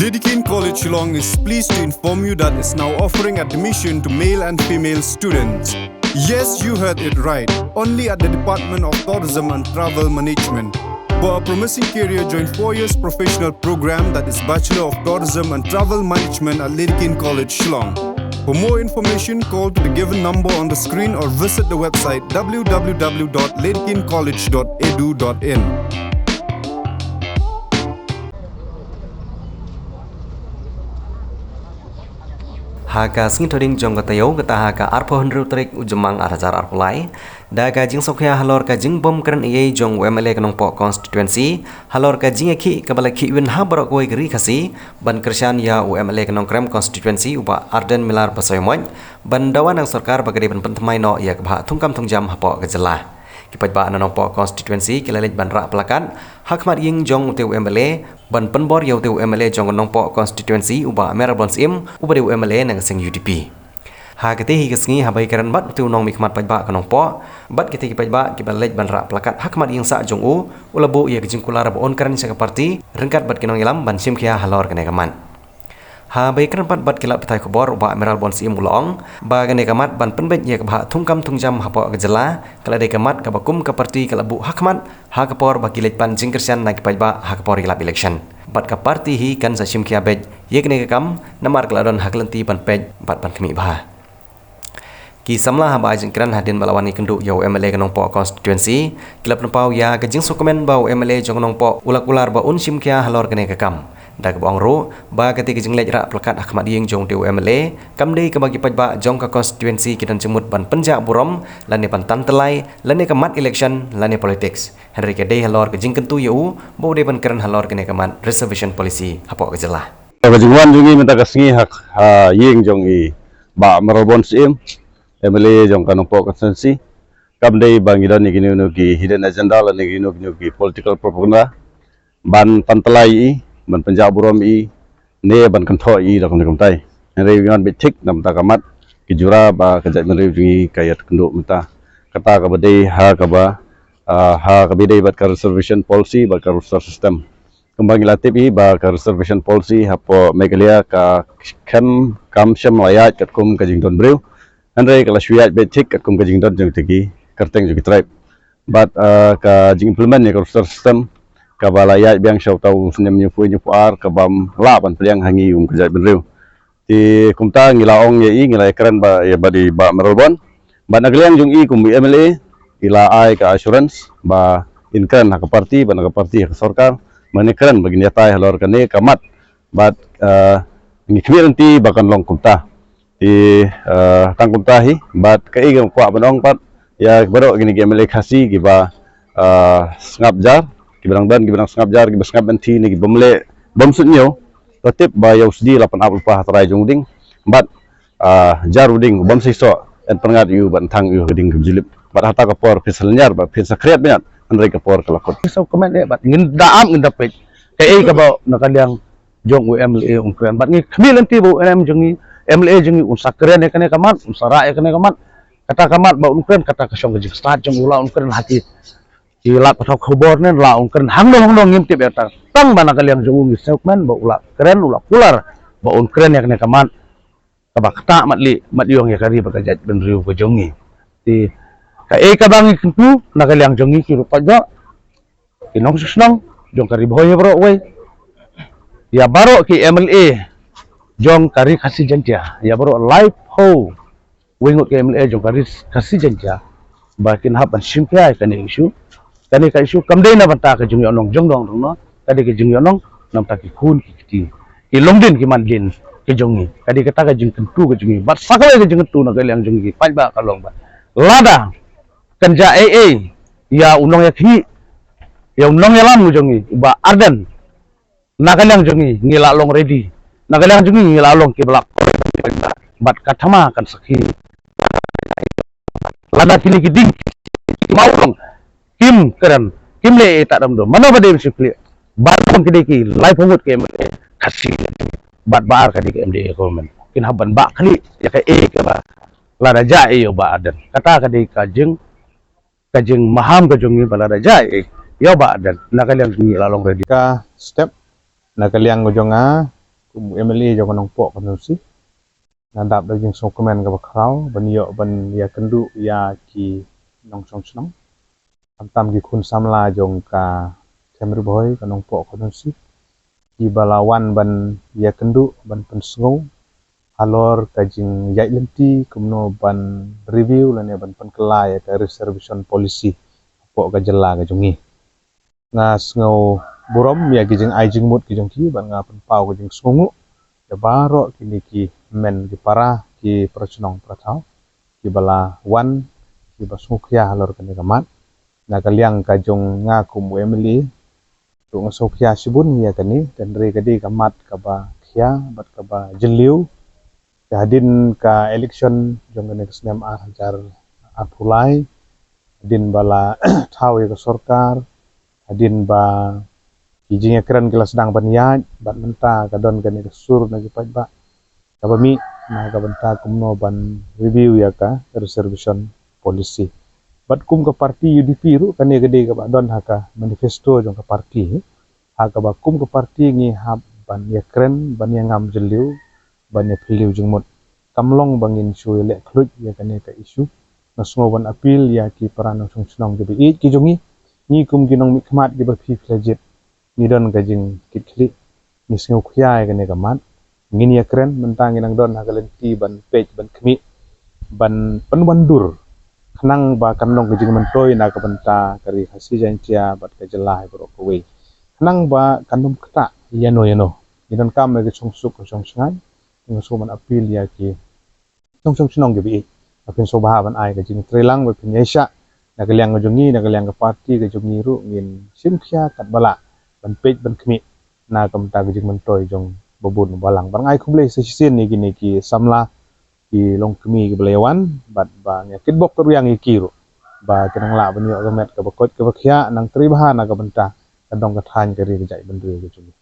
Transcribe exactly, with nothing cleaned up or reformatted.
Dedekind College Shillong is pleased to inform you that it's now offering admission to male and female students. Yes, you heard it right. Only at the Department of Tourism and Travel Management. For a promising career, join four years professional program, that is Bachelor of Tourism and Travel Management at Dedekind College Shillong. For more information, call to the given number on the screen or visit the website w w w dot dedekind college dot e d u dot i n. Ha ka sngi Thohdieng jong ka taïew, kata ha ka arphew hynriew tarik u Jymmang ar hajar arphew lai, da ka jingsngewkhia halor ka jingbym kren ei jong u M L A ka Nongpoh constituency halor ka jingïakhih kaba la khih win ha baroh kawei ka ri Khasi ban kyrshan ïa u M L A ka Nongkrem constituency u Bah Ardent Miller Basaiawmoit ban dawa na ka sorkar ba ka dei ban pynthymmai noh ïa ka bhah thungkam thungjam hapoh ka jylla. Ki paidbah na Nongpoh constituency ki la leit ban rah plakat ha khmat ïing jong ute u M L A ban pynbor ïa ute u M L A jong ka Nongpoh constituency u Bah Mayralborn Syiem uba dei u M L A na ka seng U D P. Ha kata hi ka sngi, haba ïakren bad ute u nongmihkhmat paidbah ka Nongpoh bad kita ki paidbah kiba la leit ban rah plakat ha khmat ïing sah jong u, u la buh ïa ka jingkular ba un kren sha ka party ryngkat bad ki nongïalam ban shimkhia halor kane ka mat. Haba ïakren pat bad ki lad pathai khubor, u Bah Mayralborn Syiem u la ong ba kane ka mat ban pynbeit ïa ka bhah thungkam thungjam hapoh ka jylla ka la dei ka mat kaba kum ka party ka la buh ha khmat ha ka por ba ki leit pan jingkyrshan na ki paidbah ha ka por ïalap election. Bad ka party hi kan sa shimkhia beit ïa kane ka kam namar ka la don ha ka lynti ban peit bad ban khmih bha. Ki samla haba ai jingkren hadien ba la wan ïakynduh ïa u M L A ka Nongpoh constituency ki la pynpaw ïa ka jingsngewkmen ba u M L A jong ka Nongpoh u la kular ba un shimkhia halor kane ka kam. Da kaba ong ruh ba kata ka jingleit rah plakat ha khmat ïing jong ute u M L A kam dei kaba ki paidbah jong ka constituency ki don jingmut ban pynjah burom lane ban tan tyllai lane ka mat election lane politics. Hynrei ka dei halor ka jingkyntu ïa u ba u dei ban kren halor kane ka mat reservation policy hapoh ka jylla. Ka jingwan jong i mynta ka sngi ha, ha ïing jong i Bah Mayralborn Syiem, M L A jong ka Nongpoh constituency. Kam dei ba ngi don ïa kino kino ki hidden agenda lane kino kino ki political propaganda ban tan tyllai i, ban pynjah burom i, ne ban kynthoh i da kumne kumtai. Hynrei ngi wan beit thik namar ka mat ki jura ba ka jaitbynriew jong i ka ïakynduh mynta. Kata kaba dei ha kaba, ah, ha kaba dei bad ka reservation policy bad ka roster system. Kumba ngi la tip i ba ka reservation policy hapoh Meghalaya ka khlem kam shym la ïaid katkum ka jingdon briew. Hynrei ka la shu ïaid beit thik katkum ka jingdon jong kita ki kyrteng jong ki tribe. Bad, ah, ka jingimplement ïa ka roster system kaba la ïaid biang sha uta u snem hynñiewphew, hynñiewphew ar ka bym lah ban pdiang ha ngi kum ka jaitbynriew. Te kumta ngi la ong ïa i, ngi la ïakren ba ïa bad i Bah Mayralborn. Bad na ka liang jong i kum i M L A i la ai ka assurance ba in kren ha ka party bad na ka party ha ka sorkar. Ba ngin kren ba ngin ïatai halor kane ka mat. Bad, ah, ngi khmih lynti ba kan long kumta. Te, ah, tang kumta hi bad kaei kaba kwah ban ong pat ïa baroh kine ki M L A Khasi kiba, ah, sngap jar, kiba dang don kiba dang sngap jar, kiba sngap ban ti ne kiba ym leh bym suidñiew. Ka tip ba ïa u sdi la pynap lypa ha trai jong u dieng bad, ah, jar u dieng u bym seisoh, yn pynngat ïa u bad yn thang ïa u ha ka dieng kaba jyllip. Bad hata ka por phin sa lynñiar bad phin sa khriat bniat, hynrei ka por ka la kut. Sa kumne bad ngin da ap ngin da peit kaei kaba na ka liang jong u M L A un kren. Bad ngi khmih lynti ba u M L A jong ngi, M L A jong ngi un sa kren ïa kane ka mat, un sa rah ïa kane ka mat. Kata ka mat ba un kren, kata ka shong ka jingstad jong u, la un kren ha ki ki lad pathai khubor ne la un kren hangno hangno ngim tip ïa kata. Tang ba na ka liang jong u ngi sngewkmen ba u la kren, u la kular ba un kren ïa kane ka mat kaba ktah mat lieh mat ïong ïa ka ri bad ka jaitbynriew ka jong ngi. Te kaei kaba ngi kyntu na ka liang jong ngi ki ruh paidbah, ki nongshong shnong jong ka Ri Bhoi ïa baroh kawei, ïa baroh ki M L A jong ka Ri Khasi Jaiñtia, ïa baroh laiphew wei ngut ki M L A jong ka Ri Khasi Jaiñtia ba kin hap ban shimkhia ïa kane ka issue. Kane ka issue kam dei na bynta ka jingïohnong jong nong dong no, ka dei ka jingïohnong na bynta ki khun ki kti, ki longdien ki mandien ki jong ngi. Ka dei kata ka jingkyntu ka jong ngi bad sa kawei ka jingkyntu na ka liang jong ngi paidbah ka long ba lada kan jia ei ei ïa u nongïakhih, ïa u nongïalam u jong ngi u Bah Ardent, na ka liang jong ngi ngi la long ready, na ka liang jong ngi ngi la long kiba la bad ka thma kan sakhi. Lada kine ki dieng ki mawlong kim kren, kim leh ei ei tad dam dam, mano ba dei ban shu khleh? Ba long ki dei ki laiphew ngut ki M L A Khasi bad ba ar ka dei ki M D A government, kin hap ban bah khleh ïa kaei kaba lada jia ei ei ïa u Bah Ardent. Kata ka dei ka jing ka jingmaham ka jong ngi ba lada jia ei ei ïa u Bah Ardent, na ka liang jong ngi la long ready. Ka step na ka liang ka jong nga, Kum u M L A jong ka Nongpoh constituency, nga dap da jingsngewkmen kaba khraw ban ïoh ban ïakynduh ïa ki nongshong shnong, khamtam ki khun samla jong ka Them Ri Bhoi ka Nongpoh constituency, kiba la wan ban ïakynduh, ban pynsngew halor ka jingïaid lynti kumno ban review lane ban pynkylla ïa ka reservation policy hapoh ka jylla ka jong ngi. Nga sngew burom ïa ki jingai jingmut ki jong ki, bad nga pynpaw ka jingsngewnguh ïa baroh kine ki hynmen ki para, ki para shnong para thaw, kiba la wan, kiba sngewkhia halor kane ka mat. Na ka liang ka jong nga kum u M L A ruh nga sngewkhia shibun ïa kane, hynrei ka dei ka mat kaba khia bad kaba jylliew. Ka hadien ka election jong kane ka snem ar hajar arphew lai, hadien ba la thaw ïa ka sorkar, hadien ba ki jingïakren ki la sdang ban ïaid, bad mynta ka don kane ka sur na ki paidbah kaba mih na ka bynta kumno ban review ïa ka reservation policy. Bad kum ka party U D P ruh, kane ka dei kaba don ha ka manifesto jong ka party, ha kaba kum ka party ngi hap ban ïakren, ban ïangam jylliew, ban ïaphylliew jingmut. Kam long ba ngin shu ïaleh khluit ïa kane ka issue. Nga sngew ban appeal ïa ki para nongshong shnong kiba ïeit ki jong ngi, ngi kum ki nongmihkhmat kiba phi phi la jied, ngi don ka jingkitkhlieh, ngi sngewkhia ïa kane ka mat. Ngin ïakren, mynta ngi nang don ha ka lynti ban peit ban khmih, ban pynwandur, khnang ba kan long ka jingmyntoi na ka bynta ka Ri Khasi Jaiñtia bad ka jylla hi baroh kawei, khnang ba kan ym ktah ïano ïano. Ngi donkam ïa ka shongsuk ka shongshngaiñ. Nga sngew ban appeal ïa ki nongshong shnong kiba ïeit, ba phin sngewbha ban ai ka jingtreilang, ba phin ïaishah. Na ka liang ka jong ngi, na ka liang ka party ka jong ngi ruh, ngin shim khia katba lah ban peit ban khmih na ka bynta ka jingmyntoi jong uba bun uba lang. Bad nga ai khublei sa shisien ïa kine ki samla, ki longkmie kiba la ïawan, bad ba ngi ïa kitbok kitrwiang ïa ki ruh, ba kin nang lah ban ïoh ka met kaba koit kaba khiah, nang trei bha na ka bynta ka dong ka thaiñ, ka ri ka jaitbynriew ka jong ngi.